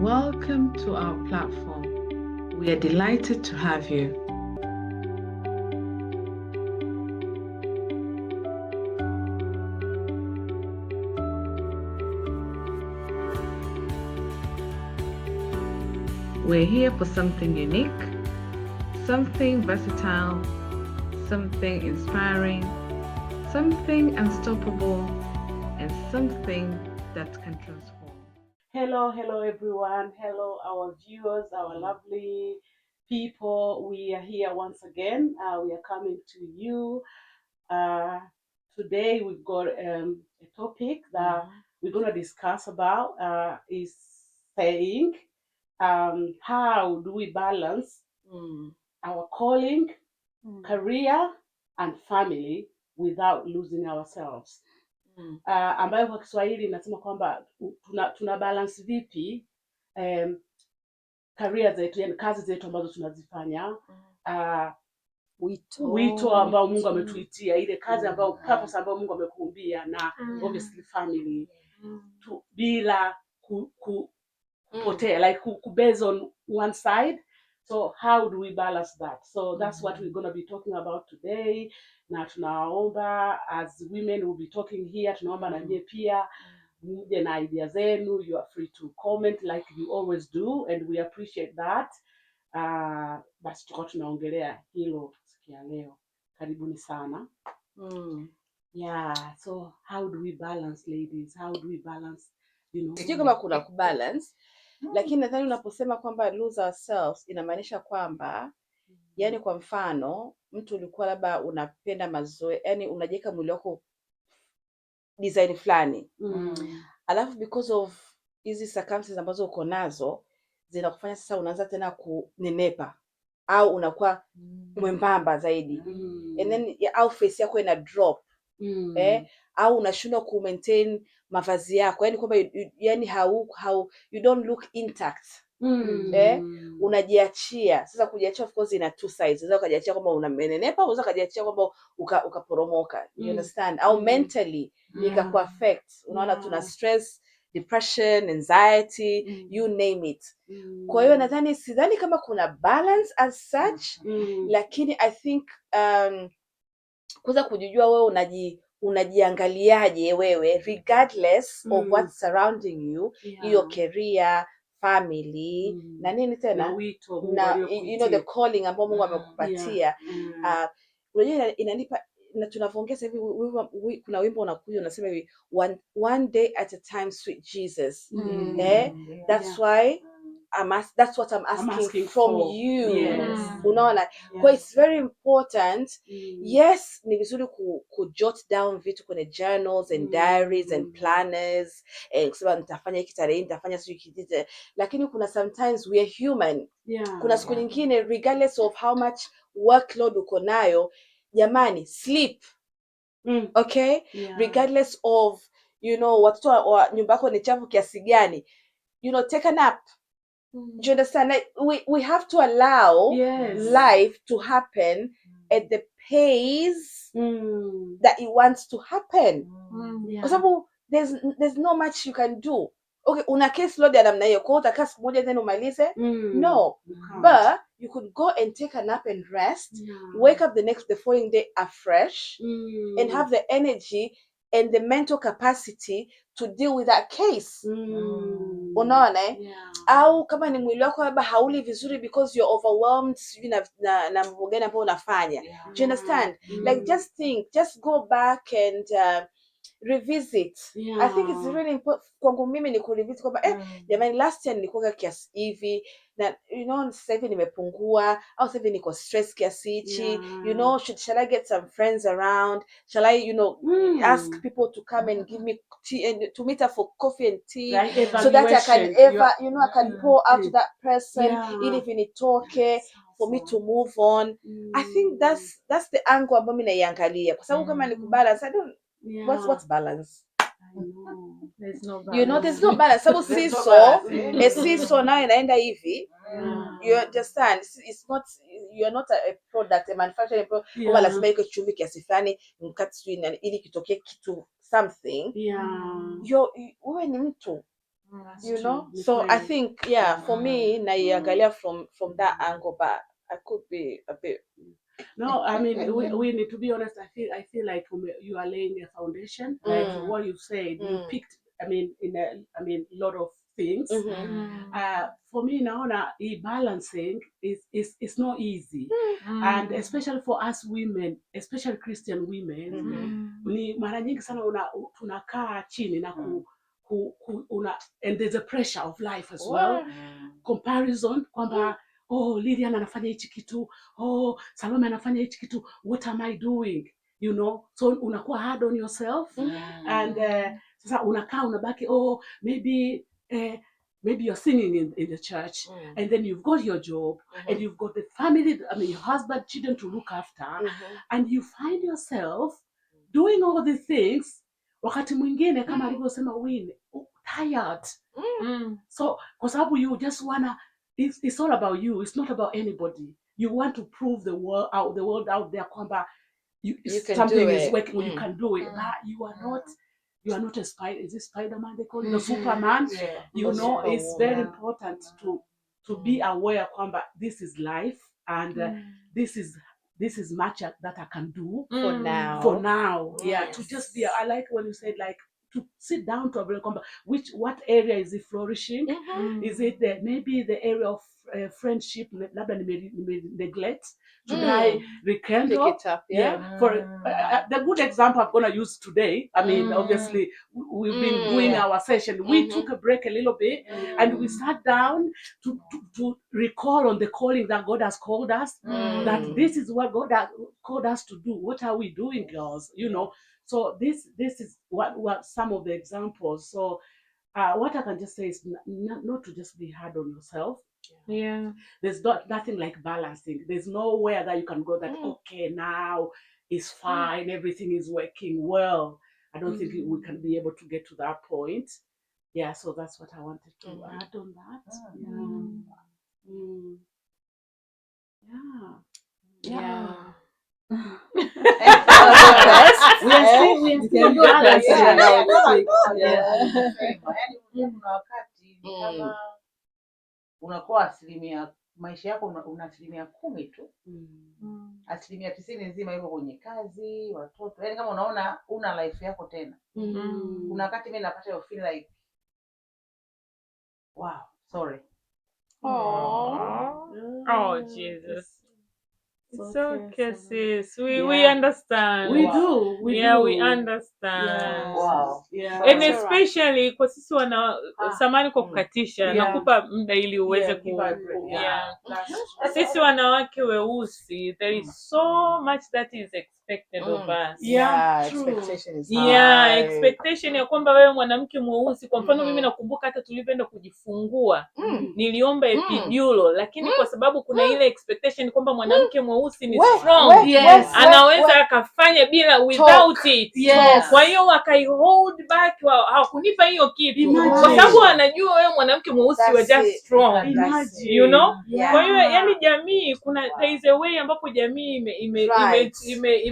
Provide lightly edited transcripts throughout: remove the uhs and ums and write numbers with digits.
Welcome to our platform. We are delighted to have you. We're here for something unique, something versatile, something inspiring, something unstoppable, and something that can transform. Hello, hello everyone. Hello, our viewers, our lovely people. We are here once again. We are coming to you. Today we've got a topic that we're going to discuss about is saying how do we balance our calling, career and family without losing ourselves. Ambayo kwa Kiswahili inasema kwamba tuna balance vipi career zetu, yani kazi zetu ambazo tunazifanya, Wito, wito ambao Mungu ametuitia, ile kazi ambayo purpose ambayo Mungu amekuumbia na obviously family tu, bila kupotea, like ku base on one side. So how do we balance that? So that's what we're going to be talking about today. Na tunaomba as women we'll be talking here, tunaomba na nyie pia mje na idea zenu. You are free to comment like you always do and we appreciate that. Basi tutakuwa tunaongelea hilo siku ya leo. Karibuni sana. Yeah, so how do we balance, ladies? How do we balance? Sijui kama kuna kubalance, lakini nadhani unaposema kwamba lose ourselves inamaanisha kwamba, yani kwa mfano mtu ulikuwa labda unapenda mazoe, yani unajiweka mwili wako design fulani, alafu because of hizi circumstances ambazo uko nazo zinakufanya sasa unaanza tena kunenepa au unakuwa mwembamba zaidi, and then au face yako ina drop, au unashindwa ku maintain mavazi yako, yani kwamba yani hau you don't look intact, unajiachia. Sasa kujiachia, of course, ina two sides. Unaweza ukajiachia kwamba unamenenepa, unaweza ukajiachia kwamba ukaporomoka, you understand, au mentally ikaku affect. Unaona, tuna stress, depression, anxiety, you name it. Kwa hiyo nadhani, sidhani kama kuna balance as such, lakini I think kuweza kujijua wewe unajiangaliaje wewe regardless of what's surrounding you, hiyo career, family, na nini tena, na wito Mungu na the aliyokuitia. Calling ambao Mungu amekupatia. Unajua inanipa na tunavyoongea sasa hivi, kuna wimbo unakuja unasema hivi, One day at a time, sweet Jesus." That's why that's what I'm asking, I'm asking from for. you. Unaona, kwa it's very important. Yes, ni vizuri ku jot down vitu kwenye journals and diaries and planners and kusema nitafanya hiki tarehe hii, nitafanya sijui kijiji, lakini kuna sometimes we are human. Kuna siku nyingine, regardless of how much workload uko nayo, jamani, sleep. Okay, regardless of watoto wa nyumba yako ni chafu kiasi gani, take a nap. Do you understand? Like, we have to allow life to happen at the pace that it wants to happen, kwa sababu there's no much you can do. Okay, una case load ya namna hiyo, kwa hiyo utakaa siku moja then umalize? No. You can't. But you could go and take a nap and rest, wake up the following day afresh and have the energy and the mental capacity to deal with that case. Unaona, eh? Yeah. Au kama ni mwili wako labda hauli vizuri because you're overwhelmed sijui na mambo gani ambayo unafanya. Do you understand? Like, just think, just go back and revisit. I think it's really important. Kwangu mimi ni kurevisit kwamba jamani, last year nilikuwa kiasi hivi na sasa hivi nimepungua, au sasa hivi niko stress kiasi hichi. Shall I get some friends around? Shall I ask people to come and give me tea and to meet up for coffee and tea Like so that I can evaluation. ever I can pour out to that person ili vinitoke for me to move on. I think that's the angle ambayo mi naiangalia, kwa sababu kama ni kubalance, I don't what's balance? I know. There's no There's no balance, sababu There's no seesaw, balance. a seesaw nayo inaenda hivi. You understand? It's not, you're not a product, a manufacturing product kwamba lazima iko chumvi kiasi fulani, mkate sijui nani, ili kitokee kitu something. Wewe ni mtu. That's You true. know, Ni so I kweli. think, yeah, for me naiangalia from that angle, but I could be a bit No, I mean, we need to be honest. I feel like you are laying a foundation. Like what you said, you picked. I mean, in a, I mean, lot of things. For me, naona hii balancing is not easy, and especially for us women, especially Christian women, ni mara nyingi sana tunakaa chini na ku una, and there's a pressure of life as well, comparison kwamba, oh, Lilian anafanya hichi kitu, oh, Salome anafanya hichi kitu, what am I doing? So unakuwa hard on yourself and sasa unakaa unabaki, oh, maybe you're singing in the church and then you've got your job and you've got the family, I mean, your husband, children to look after, and you find yourself doing all these things, wakati mwingine kama alivyosema Win, tired. So kwa sababu you just wanna, it's all about you, it's not about anybody. You want to prove the world out there kwamba You can something do is it. working, you can do it, but you are not, you are not a spider, is it Spider-Man they call it, the Superman? You Or know, it's very Superwoman. Important to be aware kwamba this is life and this is much that I can do For now. For now. Yeah, to just be, I like when you said, like, to sit down to a kwamba which, what area is it flourishing? Is it the maybe the area of friendship, labda nime neglect? Should I rekindle? Pick it up, yeah. Yeah, for the good example I'm gonna use today, I mean, obviously we've been doing our session. We took a break a little bit and we sat down to recall on the calling that God has called us, that this is what God has called us to do. What are we doing, girls? So this is what some of the examples. So what I can just say is not to just be hard on yourself. There's not nothing like balancing. There's nowhere that you can go that okay, now it's fine, everything is working well. I don't think we can be able to get to that point. Yeah, so that's what I wanted to add on that. Yeah. Yeah. Yeah. We are still You can go balancing. first. Yeah. Yaani unajua kuna wakati ni kama unakuwa asilimia maisha yako una 10% tu, 90% nzima iko kwenye kazi, watoto, yaani kama unaona una life yako tena. Kuna wakati mi napata you feel like, wow, sorry. Aw. Oh, Jesus. It's okay, sis. We understand. We do. We Yeah, do. We understand. Wow. And It's alright. especially kwa sisi wana Ah. samani kwa kukatisha, nakupa muda ili uweze Yeah, ku give her a break. Yeah. That's true. Sisi wanawake weusi, there is so much that is expected of us. Yeah, true. Expectation is Yeah, high. Expectation ya kwamba wewe mwanamke mweusi, kwa mfano mimi nakumbuka hata tulivyoenda kujifungua, niliomba epidural, lakini kwa sababu kuna ile expectation kwamba mwanamke mweusi ni strong, anaweza akafanya bila, without it. Kwa hiyo wakai hold back, hawakunipa hiyo kitu Imagine. kwa sababu wanajua wewe mwanamke mweusi, you are That's just it. strong. That's it. Imagine. You know? Kwa hiyo yani jamii, kuna there is a way ambapo jamii ime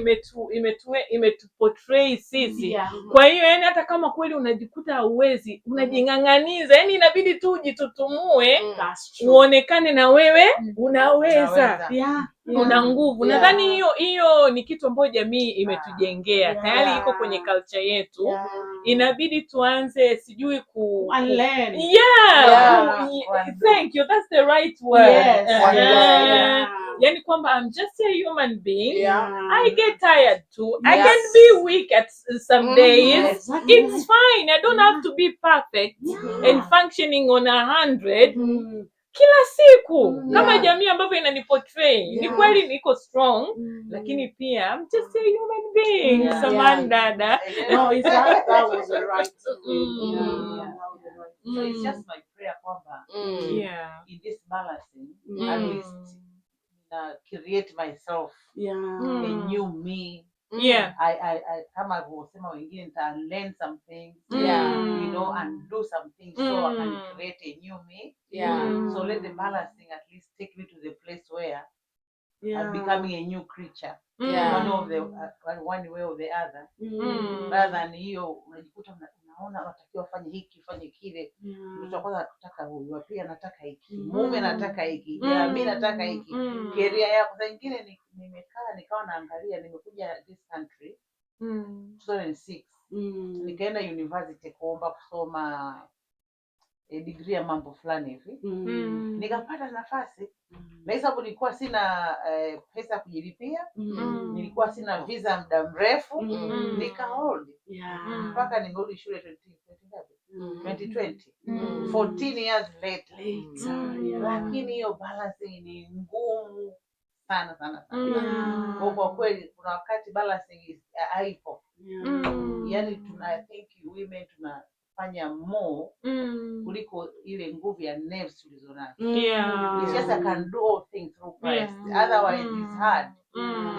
imetu portray sisi. Kwa hiyo yani hata kama kweli unajikuta hauwezi, unajing'ang'aniza, yani inabidi tu ujitutumue, That's true. uonekane na wewe unaweza, Unaweza. Una nguvu. Nadhani hiyo hiyo ni kitu ambayo jamii imetujengea tayari, iko kwenye culture yetu. Inabidi tuanze sijui ku Unlearn. Yeah, Undo. thank you, that's the right word. Yani kwamba I'm just a human being. I get tired too. I can be weak at some days. It's fine. I don't have to be perfect and functioning on 100 kila siku kama jamii ambavyo inaniportray. Ni kweli niko strong, lakini pia I'm just a human being. Samahani dada. No, it's that was the right thing. Yeah, that was the right So it's just my prayer kwamba in this balancing, at least na create myself a new me. I kama alivyosema wengine, nita learn some things, and do some things so I can create a new me. So let the balancing at least take me to the place where I'm becoming a new creature. Yeah. One of the one way or the other. Rather than hiyo unajikuta unaona unatakiwa ufanye hiki, ufanye kile. Mtoto wa kwanza anataka huyu, wa pili anataka hiki, mume anataka hiki, jamii nataka hiki, career yako. Saa nyingine nimekaa nikawa naangalia, nimekuja this country 2006, nikaenda university kuomba kusoma degree ya mambo fulani hivi, nikapata nafasi, na sababu nilikuwa sina pesa ya kujilipia, nilikuwa sina visa muda mrefu, nika hold mpaka nimerudi shule 20 2020, 14 years later. Later, yeah. Lakini hiyo balancing ni ngumu sana sana sana. Kwa kweli kuna wakati balancing haipo. Yani tuna, I think women tunafanya more kuliko ile nguvu ya nerves tulizonazo. It's just I can do all things through Christ. Otherwise it's hard.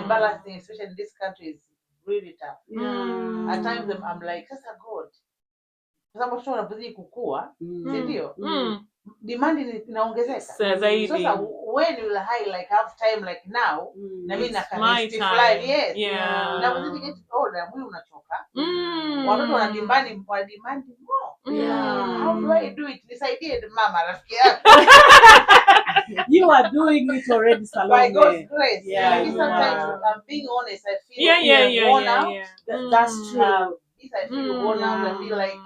The balancing, especially in this country, is really tough. At times I'm like, sasa God, kwa sababu watoto wanapozidi kukua, si ndio? Demand inaongezeka. Zaidi. Sasa when will I like have time like now? Na mimi It's na my fulani, time. Yes. Na kuzidi get older, mwili unachoka. Watoto wana demand more. How do I do it? Nisaidie mama rafiki yako. You are doing it already, By Salome. God's grace. Yeah, Lakini you sometimes are. I'm being honest, I feel worn out. That's true. If I feel worn out, I feel like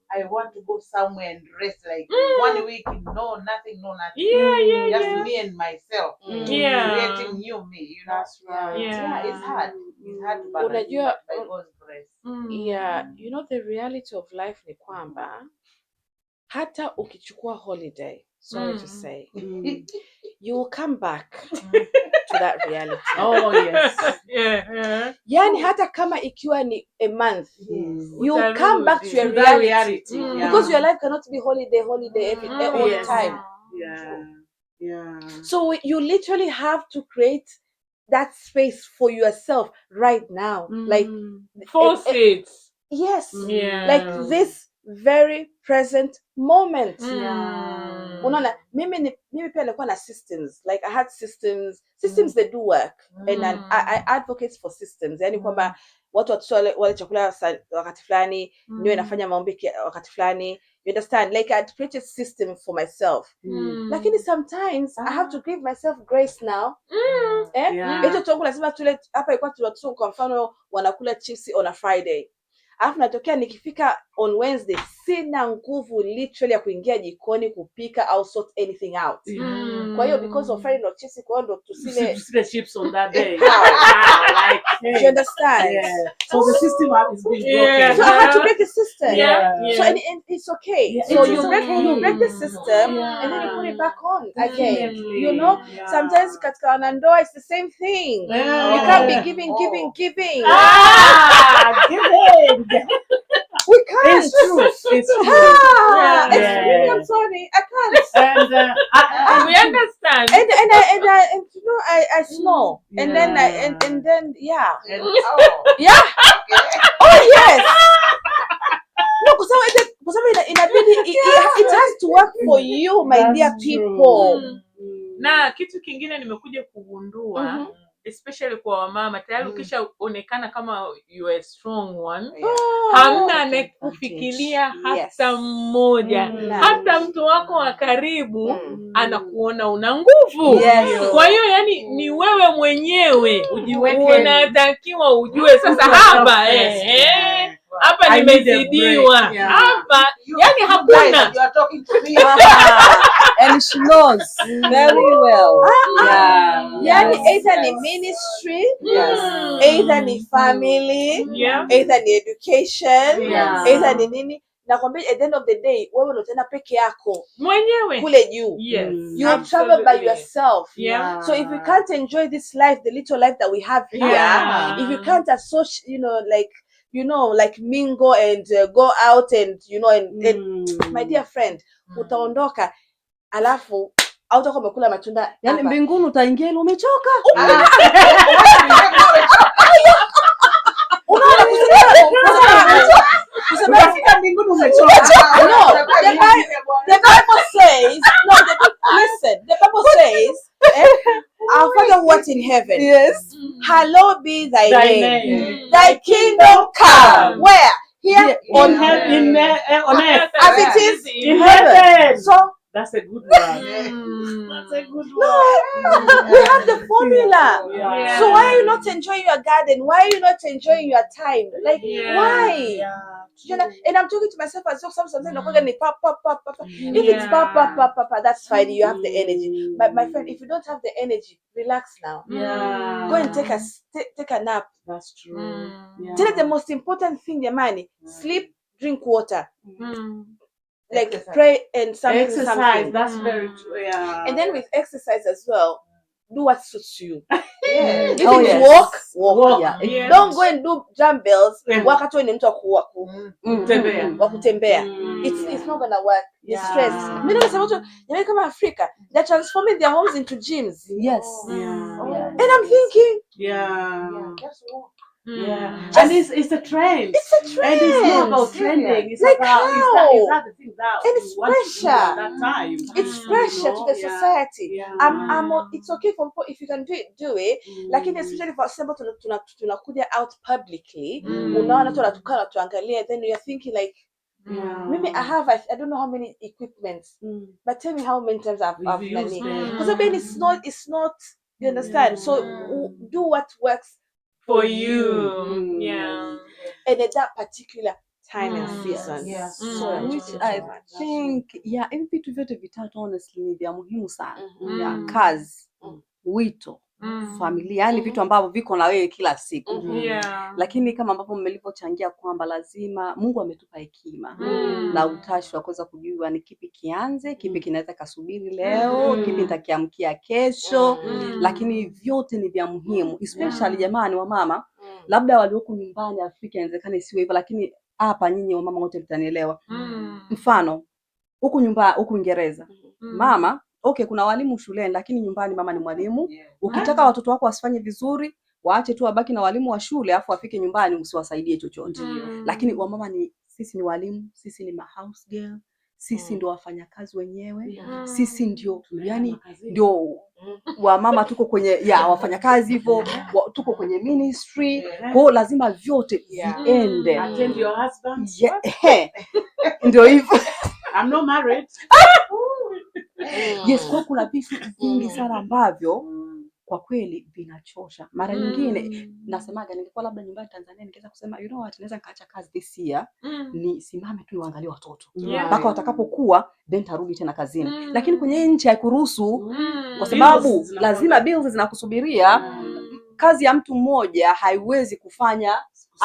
I want to go somewhere and rest like one week, no nothing, no nothing. Just me and myself. Creating new me. That's right. Yeah. Yeah, it's hard. It's hard to balance, Unajua- but by God's grace. Yeah, the reality of life ni kwamba hata ukichukua holiday, sorry to say, you will come back to that reality. Oh yes. Yani hata kama ikiwa ni a month, you will come back to your To that reality. Reality. Yeah. Because your life cannot be holiday, holiday every all the time. So you literally have to create that space for yourself right now. Like Force it. Yes. Like this very present moment. Unaona, mimi pia nilikuwa na systems. Like I had systems. Systems, they do work. And I advocate for systems. Yani kwamba watu watoto wale chakula wakati fulani, niwe nafanya maombi wakati fulani. You understand? Like I created system for myself. Lakini sometimes I have to give myself grace now. Eh? Yeah. Eti watoto wangu lazima tule hapa, ilikuwa watoto kwa mfano wanakula chips on a Friday. Alafu natokea nikifika on Wednesday sina nguvu literally ya kuingia jikoni kupika au sort anything out. Kwa hiyo because of Friday ndo chips, kwa hiyo ndo tusile. Tusile chips on that day. How? Ah, like, Do hey. you understand? Yeah. So the system is being Yeah. So broken. I had to break the system. Yeah. So and it's okay. Yeah, So it you is break you break the okay. system and then you put it back on again. Definitely. Yeah. Sometimes katika wanandoa it's the same thing. Yeah. You can't be giving, giving, giving. Ah, give in. We can't. It's true. It's true. Ah, it's really, I'm sorry, I can't. And We understand. And I snore, and then I and then yeah, And, oh, yeah. Okay. Oh yes. No, kwa sababu inabidi it has to work for you, my That's dear true. People. Na kitu kingine nimekuja kugundua, especially kwa wamama, tayari ukishaonekana kama you are a strong one, Oh. hamna anayekufikiria hata mmoja. Hata mtu wako wa karibu anakuona una nguvu. Kwa hiyo yani ni wewe mwenyewe Ujiweke. Unatakiwa ujue sasa Put hapa yourself first. hapa I need a break. nimezidiwa Yeah. hapa, You, yani you hakuna. guys, you are talking to me. And she knows very well. Yeah. Yani Yes. either ni ministry, either ni family, either ni education, either ni nini. Nakwambia, at the end of the day wewe ndo utaenda peke yako Mwenyewe. Kule juu. You will travel by yourself. So if you can't enjoy this life, the little life that we have here, if you can't associate, like like mingle and go out and my dear friend, utaondoka alafu hautakuwa umekula matunda Yaani hapa. mbinguni utaingia ile umechoka. Unaona, kusema Utafika mbinguni umechoka. No, the Bible says, no, listen, the Bible says, our Father Father who art in heaven, Yes. hallowed be thy Thy name. name. Thy kingdom come. Where? Here On on heaven, on earth. As it is In heaven. So That's a good one. That's a good one. no, we have the formula. Yeah. So why are you not enjoying your garden? Why are you not enjoying your time? Like why? Yeah. You know, and I'm talking to myself as well. Sometimes mm. Ni pa, pa, pa, pa, pa. If it's pa, pa, pa, pa, pa, that's fine. You have the energy. But my friend, if you don't have the energy, relax now. Yeah. Go and take a take a nap. That's true. Yeah. Tell the most important thing, jamani, sleep, drink water, like Exercise. pray and something, Exercise. something. That's very true. Yeah. And then with exercise as well, do what suits you. Yeah. If Oh, it's yes. walk, walk. Walk. Yeah. Yeah. Don't go and do dumbbells Yeah. wakati wewe ni mtu wa Kutembea. wa kutembea. It's not gonna work. It's Yeah. stress. Mimi nasema watu jamani, kama Afrika, they're transforming their homes into gyms. Yes. Yeah. Yeah. And I'm thinking, Yeah. Yeah, just walk. Yeah. And it's a trend. it's a trend. And it's not about trending. It's Like about how? is that the thing that And it's you want to do at pressure. that time? It's Mm. pressure to the Yeah. society. Yeah. It's okay for people if you can do it, do it. Lakini especially for sema tunakuja out publicly, unaona watu wanatukaa wanatuangalia, then you're thinking like, Yeah. mimi I have I don't know how many equipments, but tell me how many times I've We've used nani. them. Because then it's not, you understand? So do what works For you. Yeah. and at that particular time and season. Yeah. So I'm Which talking I too much. think, yeah, hivi vitu vyote vitatu honestly ni vya muhimu sana. Yeah, kazi, wito, familia, yani vitu ambavyo viko na wewe kila siku. Yeah. Lakini kama ambavyo mlivyochangia kwamba lazima Mungu ametupa hekima na utashi wa kuweza kujua ni kipi kianze, kipi kinaweza kasubiri leo, kipi nitakiamkia kesho, lakini vyote ni vya muhimu especially jamani, wamama labda walioko nyumbani Afrika inawezekana isiwe hivyo, lakini hapa nyinyi wamama wote mtanielewa. Mfano huku nyumba huku Uingereza mama okay, kuna walimu shuleni, lakini nyumbani mama ni mwalimu. Ukitaka watoto wako wasifanye vizuri, waache tu wabaki na walimu wa shule, afu wafike nyumbani usiwasaidie chochote. Lakini wamama ni sisi ni walimu, sisi ni ma house girl, sisi ndio wafanyakazi wenyewe, sisi ndio yani ndio wamama tuko kwenye ya wafanyakazi hivyo tuko kwenye ministry. Kwa hiyo lazima vyote viende. Attend your husband. Yeah, ndio hivyo. I'm not married. Yes, kwa kuna vitu vingi sana ambavyo kwa kweli vinachosha. Mara nyingine nasemaga ningekuwa labda nyumbani Tanzania ningeweza kusema you know what, naweza nikaacha kazi this year nisimame tu niwaangalie watoto mpaka watakapokuwa, then tarudi tena kazini. Lakini kwenye nchi haikuruhusu kwa sababu lazima bills zinakusubiria. Kazi ya mtu mmoja haiwezi kufanya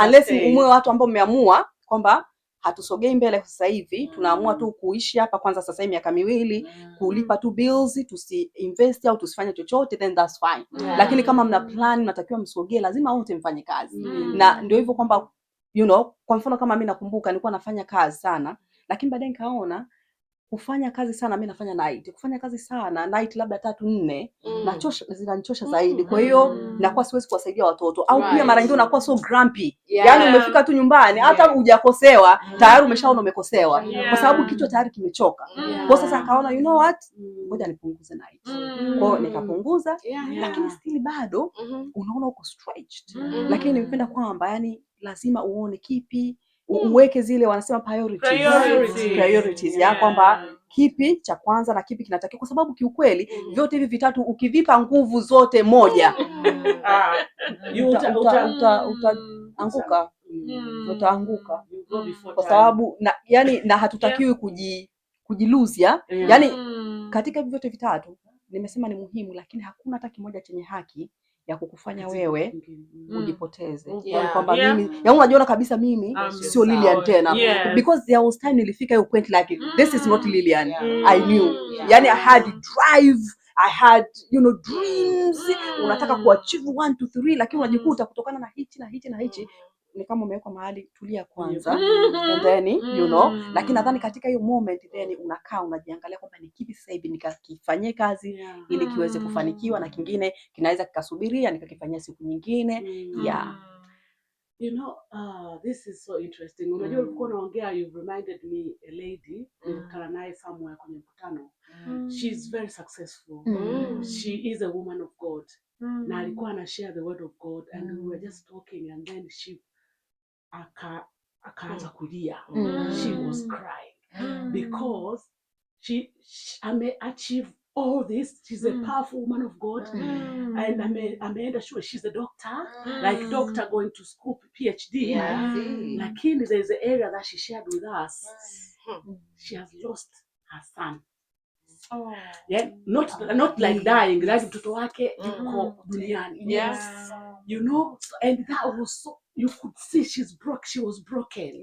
unless umwe watu ambao mmeamua kwamba hatusogei mbele sasa hivi, tunaamua tu kuishi hapa kwanza sasa hivi miaka miwili, kulipa tu bills, tusi invest au tusifanye chochote, then that's fine. Lakini kama mna plan, mnatakiwa msogee, lazima wote mfanye kazi. Na ndio hivyo kwamba you know, kwa mfano kama mimi nakumbuka nilikuwa nafanya kazi sana, lakini baadaye nikaona kufanya kazi sana, mimi nafanya night, kufanya kazi sana night labda 3-4 nachosha, zinanichosha zaidi. Kwa hiyo nakuwa siwezi kuwasaidia watoto au pia mara nyingine unakuwa so grumpy. Yani umefika tu nyumbani hata hujakosewa tayari umeshaona umekosewa kwa sababu kichwa tayari kimechoka. Kwa sasa akaona you know what, ngoja nipunguze night. Kwa hiyo nikapunguza, lakini still bado unaona uko stretched. Lakini nimependa kwamba yani lazima uone kipi uweke zile wanasema priorities, priorities ya kwamba kipi cha kwanza na kipi kinatakiwa, kwa sababu kiukweli vyote hivi vitatu ukivipa nguvu zote moja utaanguka, utaanguka kwa sababu na, yani na hatutakiwi kujiluzia yani katika hivi vyote vitatu nimesema ni muhimu, lakini hakuna hata kimoja chenye haki ya kukufanya wewe ujipoteze. Yani kwamba mimi yaani unajiona kabisa mimi sio Lilian tena. Because there was time nilifika hiyo point like this is not Lilian. I knew. Yani I had drive, I had you know dreams, unataka kuachieve 1 2 3, lakini unajikuta kutokana na hichi na hichi na hichi ni kama umewekwa mahali, tulia kwanza and then you know, lakini nadhani katika hiyo moment then unakaa unajiangalia kwamba ni kipi sasa hivi nikakifanyie kazi ili kiweze kufanikiwa na kingine kinaweza kikasubiria nikakifanyia siku nyingine. You know, this is so interesting. Unajua ulikuwa unaongea, you've reminded me a lady nilikutana naye somewhere kwenye mkutano. She's very successful. She is a woman of God. Na alikuwa ana share the word of God and we were just talking and then she akaanza kulia. She was crying because she ame achieve all this. She's a powerful woman of God and ameenda shule. She's a doctor, like doctor going to school, PhD. See. Lakini there's an area that she shared with us. She has lost her son. Oh. Yeah, not like dying, like mtoto wake yuko duniani. And that was so, you could see she was broken.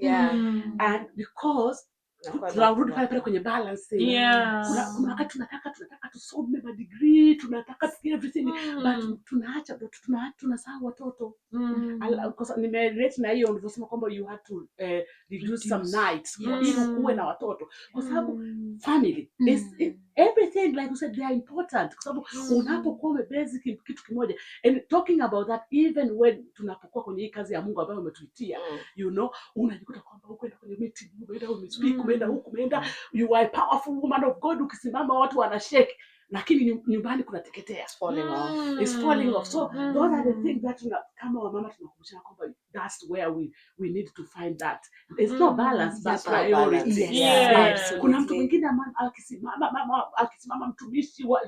And because Nakuwa tunarudi pale pale kwenye balancing. Kuna wakati tunataka tusome madegree, tunataka to everything, but tunaacha watoto, tunasahau watoto. Nimerelate na hiyo ulivyosema kwamba you had to reduce some Reduce. nights ili ukuwe na watoto, kwa sababu family is everything. Like you said, they are important, kwa sababu unapokuwa umebase kitu kimoja. And talking about that, even when tunapokuwa kwenye hii kazi ya Mungu ambayo umetuitia, unajikuta kwamba ukwenda kwenye meeting, umeenda, umespeak, umeenda huku, umeenda, you are a powerful woman of God, ukisimama watu wanashake, lakini nyumbani kunateketea. It's falling off. It's falling off. So those are the things that kama wamama tunakumbushana kwamba that's where we need to find that it's not balance but It's not balance. priority. Yes. Yeah. Kuna mtu mwingine akisimama, mama akisimama, mtumishi wa,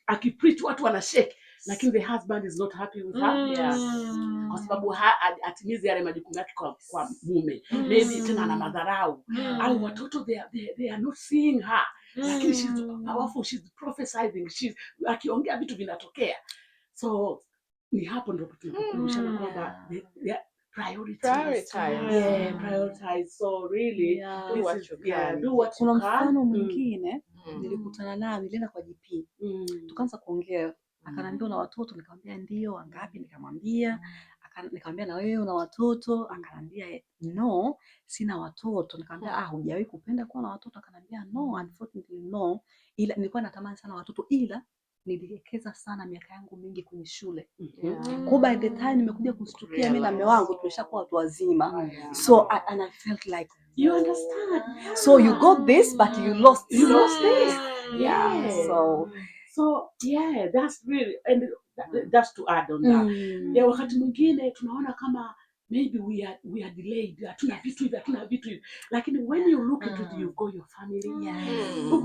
akipreach watu wanashake, lakini the husband is not happy with her kwa sababu hatimizi yale majukumu yake kwa mume. Maybe tena ana madharau au watoto they are not seeing her, lakini she's powerful, she's prophesying, she's akiongea vitu vinatokea. So ni hapo ndipo tunapokumbushana kwamba priorities. Prioritize. Yeah, prioritize. So really Yeah. Do this what is, you yeah, can. do what Kuna you can. mfano mwingine nilikutana nayo, nilienda kwa GP, tukaanza kuongea, akaniambia una watoto? Nikamwambia ndio. Wangapi? Nikamwambia. Nikamwambia na wewe una watoto? Akaniambia no, sina watoto. Nikamwambia ah, hujawahi kupenda kuwa na watoto? Akaniambia no, unfortunately no, ila nilikuwa natamani sana watoto, ila niliwekeza sana miaka yangu mingi kwenye shule. Kwa by the time nimekuja kushtukia mimi na mume wangu tumeshakuwa watu wazima. So and I felt like, You understand? So you got this but you lost You lost this. Yeah. So So yeah, that's really, and that's to add on that. Yeah, wakati mwingine tunaona kama maybe we are delayed, hatuna vitu hivi, hatuna vitu hivi, lakini when you look into it, you've got your family.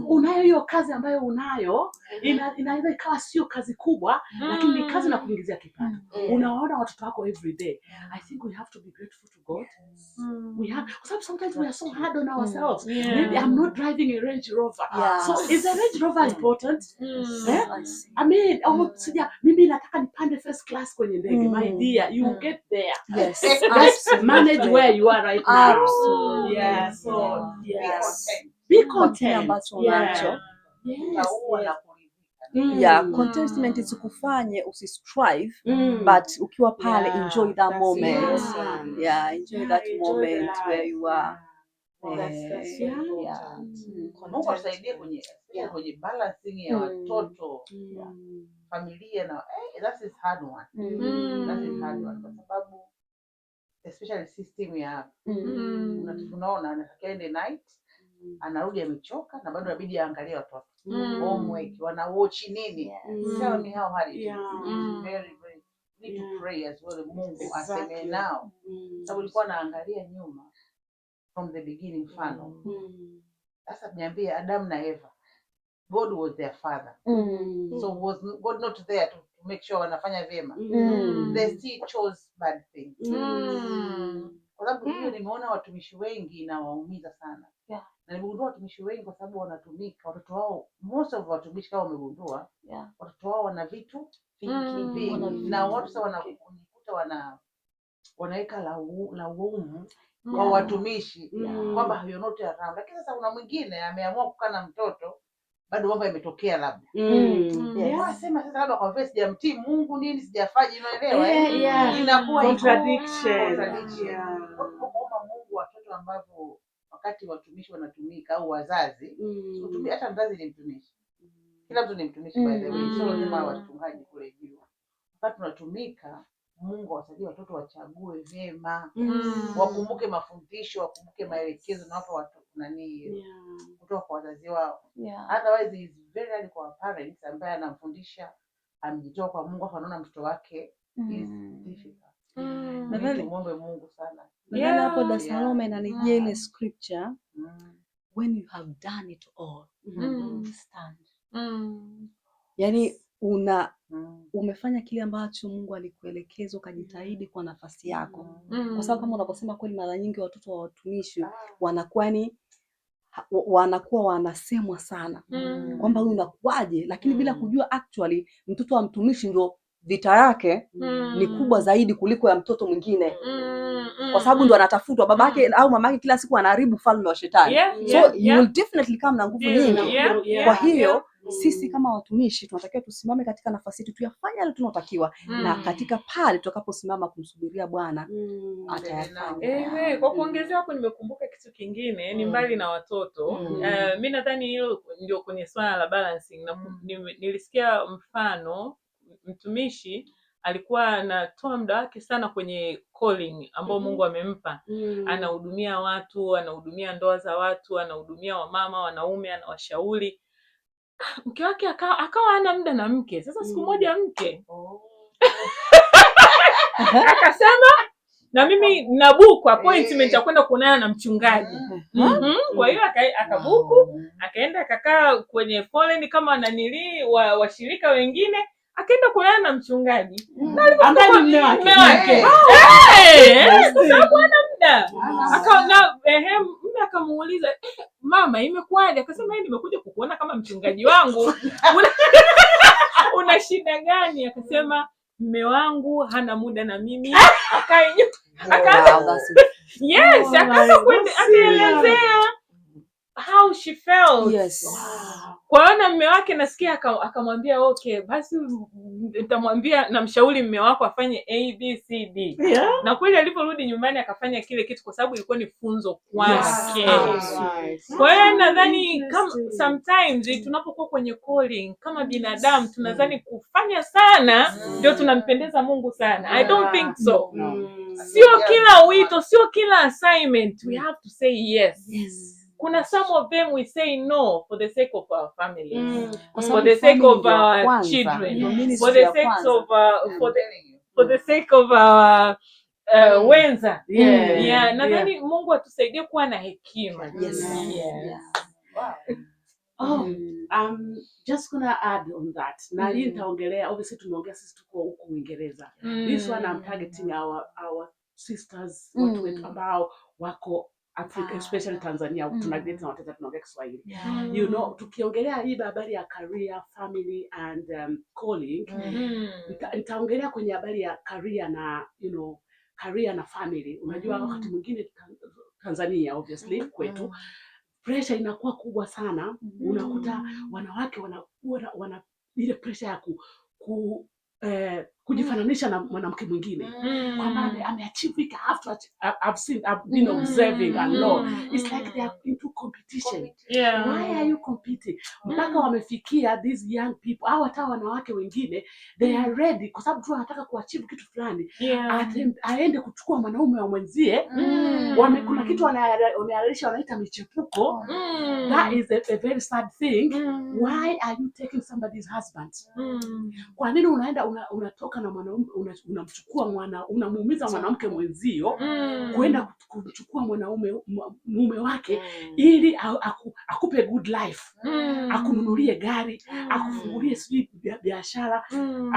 Unayo hiyo kazi ambayo unayo, inaweza ikawa sio kazi kubwa, lakini ni kazi na kuingizia kipato. Unaona watoto wako every day. I think we have to be grateful to God. We have, kwa sababu sometimes we are so hard on ourselves. Maybe I'm not driving a Range Rover. So is a Range Rover important? Eh? I see. I mean, oh, sija, mimi nataka nipande first class kwenye ndege. My dear, you will get there. Just manage where you are right now. Yeah, so yeah. Be content. Be Kwa kile content. ambacho unacho. Utaua na kuridhika. Yeah, contentment isikufanye usistrive, but ukiwa pale, enjoy that That's moment. important. Yeah, enjoy Yeah, that enjoy the moment where life. you are. That's so important. Mungu atusaidie kwenye especially kwenye balancing ya watoto, familia na that is hard one. That is hard one kwa sababu especially system ya unaona anatakiwa ende night, anarudi amechoka na bado inabidi aangalie watoto, homework, wana watch nini. Tell me how hard it is. It is very very, we need to pray as well, Mungu aseme nao, sababu ulikuwa naangalia nyuma from the beginning, mfano sasa niambie, Adam na Eva, God was their father. So was God not there to make sure wanafanya vyema? They still chose bad things. Kwa sababu hiyo nimeona watumishi wengi inawaumiza sana. Na nimegundua watumishi wengi, kwa sababu wanatumika, watoto wao, most of watumishi, kama wamegundua, watoto wao wana vitu Vingi. vingi Wana na watu sasa vingi. wanajikuta wanaweka laumu kwa watumishi kwamba you're not around. Lakini sasa kuna mwingine ameamua kukaa na mtoto, bado mambo yametokea labda. Wasema sasa labda kwa vile sijamtii Mungu nini sijafanya, unaelewa, eh? Eh, yeah. Inakuwa iko Contradiction. Contradiction. Kwa kuomba Mungu watoto ambavyo wakati watumishi wanatumika au wazazi, hata mzazi ni mtumishi, kila mtu ni mtumishi by the way, sio lazima wachungaji kule juu. Wakati tunatumika, Mungu awasaidie watoto wachague vyema, wakumbuke mafundisho, wakumbuke maelekezo na wapa watu nani kutoka kwa wazazi wao. Otherwise it's very hard kwa parents ambaye anamfundisha Amejitoa kwa Mungu afu anaona mtoto wake is difficult. Nadhani tumuombe Mungu sana. Nadhani hapo Dar es Salaam inanijia ile scripture, when you have done it all, stand. Yani una umefanya kile ambacho Mungu alikuelekeza, ukajitahidi kwa nafasi yako, kwa sababu kama unavyosema kweli, mara nyingi watoto wa watumishi wanakuwa ni wanakuwa wanasemwa sana kwamba huyu unakuwaje, lakini bila kujua actually mtoto wa mtumishi ndio vita yake ni kubwa zaidi kuliko ya mtoto mwingine, kwa sababu ndo anatafutwa babake au mamake, kila siku anaharibu falme wa shetani. So you will definitely come na nguvu nyingi. Kwa hiyo sisi kama watumishi tunatakiwa tusimame katika nafasi yetu, tuyafanye yale tunaotakiwa, na katika pale tutakaposimama kumsubiria Bwana atayafanya. Eh, kwa kuongezea hapo nimekumbuka kitu kingine ni mbali na watoto. Mi nadhani hilo ndio kwenye swala la balancing na nilisikia mfano mtumishi alikuwa anatoa muda wake sana kwenye calling ambao Mungu amempa. Anahudumia watu, anahudumia ndoa za watu, anahudumia wamama, wanaume, anawashauri. Mke wake akawa hana muda na mke. Sasa siku moja mke akasema, na mimi nabook appointment ya kwenda kuonana na mchungaji. Kwa hiyo akabook, akaenda akakaa kwenye foleni kama nanilii wa washirika wengine, akaenda kuonana na mchungaji Ambaye ni mume wake. Mume wake. Eh, kwa sababu hana muda. Na ehe, mume akamuuliza, "Eh, mama, imekuwaje?" Akasema, "Eh, nimekuja kukuona kama mchungaji wangu. Una shida gani?" Akasema, "Mume wangu hana muda na mimi." Akaanza Wow, that's yes, Oh akaanza my God, akaelezea how she felt. Kwa hiyo na mume wake nasikia akamwambia, "Okay, basi nitamwambia, namshauri mume wako afanye A B C D." Na kweli alivyorudi nyumbani akafanya kile kitu kwa sababu ilikuwa ni funzo kwake. Kwa hiyo nadhani kama sometimes tunapokuwa kwenye calling kama binadamu tunadhani kufanya sana ndio tunampendeza Mungu sana. I don't think so. No. Sio kila wito, sio kila assignment we have to say yes. Kuna some of them we say no for the sake of our families. Kwa For the sake of our children. For the sake of for the sake of our wenza. Yeah, nadhani Mungu atusaidie kuwa na hekima. Yes. Wow. Oh, I'm just gonna add on that. Na hii nitaongelea, obviously tumeongea sisi tuko huku Uingereza. This one I'm targeting our sisters, watu wetu ambao wako Africa, especially Tanzania, tuna na watoto tunaongea Kiswahili. Tukiongelea hii habari ya career, family and calling, nitaongelea kwenye habari ya career na career na family. Unajua wakati mwingine Tanzania obviously kwetu pressure inakuwa kubwa sana. Unakuta wanawake wana ile pressure ya kujifananisha na mwanamke mwingine kwamba ameachieve hiki, I have to achieve. I've seen, I've been observing a lot. It's like they are into competition. Why are you competing? Mpaka wamefikia these young people au hata wanawake wengine, they are ready kwa sababu tu wanataka kuachieve kitu fulani, aende kuchukua mwanaume wa mwenzie. Kuna kitu wamehalalisha wanaita michepuko. That is a very sad thing. Why are you taking somebody's husband? Kwa nini unaenda unatoka na mwanaume, unamchukua mwana, unamuumiza mwanamke mwenzio kwenda kumchukua mwanaume mume wake ili akupe good life, akununulie gari, akufungulie sijui biashara.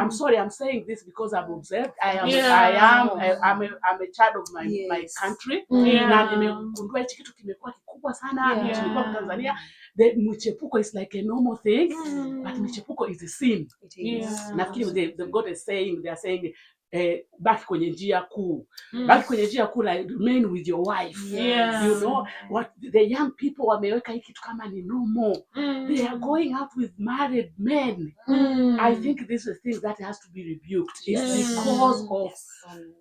I'm sorry I'm saying this because I've observed. I am I am I, I'm a child of my country na nimegundua hichi kitu kimekuwa kikubwa sana nchini kwangu Tanzania. The michepuko is like a normal thing, but michepuko is a sin. It is. Nafikiri they've got a saying, they are saying, baki kwenye njia kuu, baki kwenye njia kuu, like remain with your wife. You know what, the young people wameweka hii kitu kama ni normal. They are going out with married men. I think this is a thing that has to be rebuked. It's because of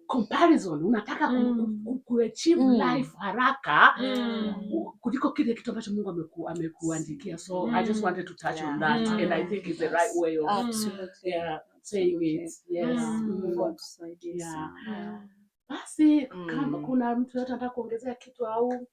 comparison. Unataka kuachieve life haraka kuliko kile kitu ambacho Mungu amekuandikia. So I just wanted to touch on that, and I think it's the right way of yeah, saying it. Yes. Mungu atusaidie sana. Basi kama kuna mtu yote anataka kuongezea kitu au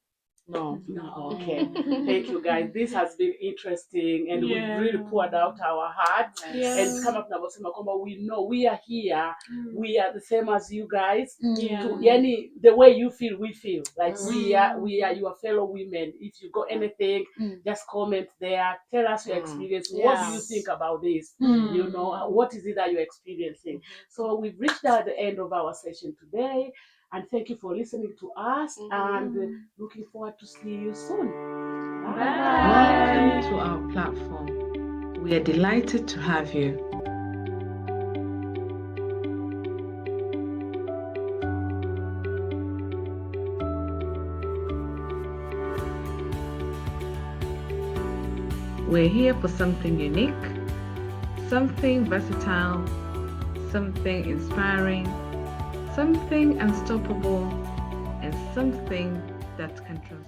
No. No, okay. Thank you guys. This has been interesting and Yeah. we've really poured out our hearts. Yeah. And kama tunavyosema kwamba we know we are here, we are the same as you guys. Yeah. To, yani, the way you feel, we feel. Like we are your fellow women. If you got anything, just comment there. Tell us your experience. What do you think about this? What is it that you're experiencing? So we've reached at the end of our session today. And thank you for listening to us and looking forward to see you soon. Bye. Welcome to our platform. We are delighted to have you. We're here for something unique, something versatile, something inspiring, something unstoppable, and something that can transform.